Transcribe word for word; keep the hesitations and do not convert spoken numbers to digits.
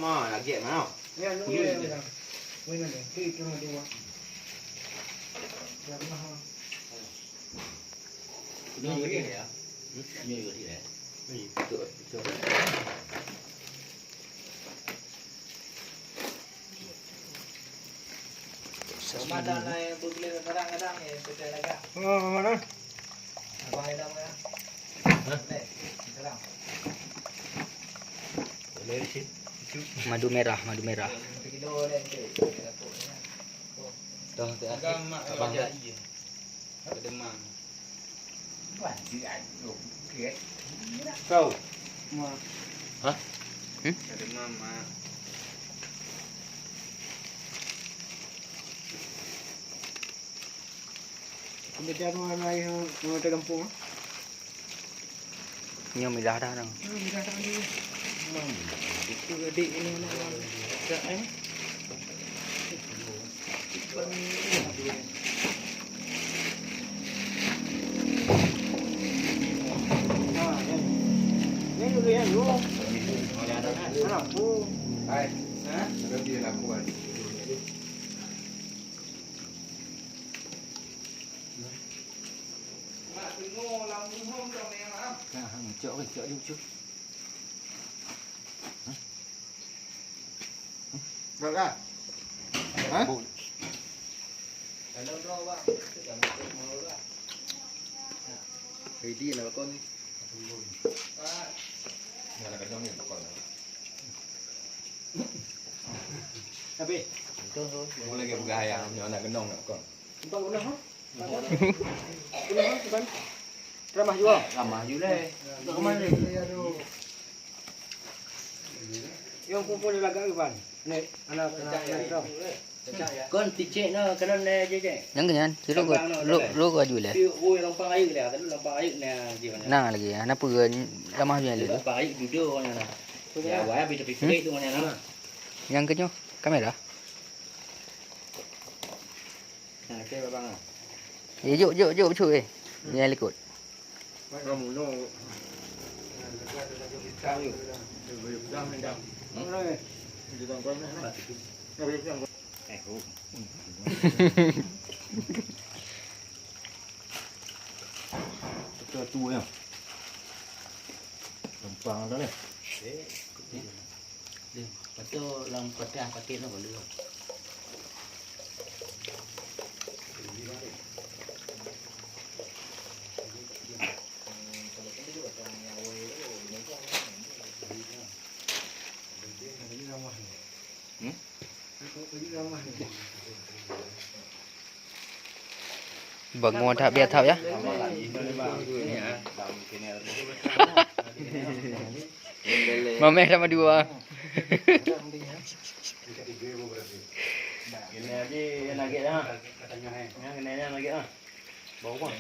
Ha, lagèe mana? Ya, lu ya, ya. Mana ni? Itu itu dua. Ya, mana? Ini juga ya. Ini juga ya. Ini betul, betul. Rumah tanah yang bergulir kadang-kadang ya, sudah lagak. Oh, mana? Abang Ilham ya. Hah? Nih, sekarang. Madu merah, madu merah. Satu kilo deh, nanti. Toh, teh, Abang, Mak, abang, Mak. Demam. Kau. Hah? Hmm? Ada mama. Kemudian orang lain yang orang kampung. Nyoe milah dah dong. Nyoe milah dah dong. Itu adik ini nak, nak, eh. Nah, cok, cok, cok. Got lah. Ha? Ready lah kon. Dah ada kenyang ni kon. Tapi boleh ke peugah ayah nyoe anak gendong nak kon. Empat guna ha? Guna ha bukan? Ramah jua. Ramah jua leh. Untuk kemana? Yang kumpul lagak ke pan? Ni anak anak anak kau. Kon ticek na kanan leh je je. Yang kenyan, lu lu lu gua jua leh. Pi oi lompang air leh, tadi lompang air na je. Nah lagi, anak peue ramah jua leh. Lompang air dudo na. Ya, wah, habis tapi tu na. Yang kenyo kamera. Nah, okey, Abang, ah. Ya, jok, jok, jok, jok, eh. Ni yang likot. Eh, oh. Betul tu ya. Gampang dah ni. Lepas tu lam kotak paket tu boleh. Hmm? Bangoe that biasa that ya. Mameh sama dua. Kena aja yang lagi dah. Yang kena yang lagi ah. Bau kan?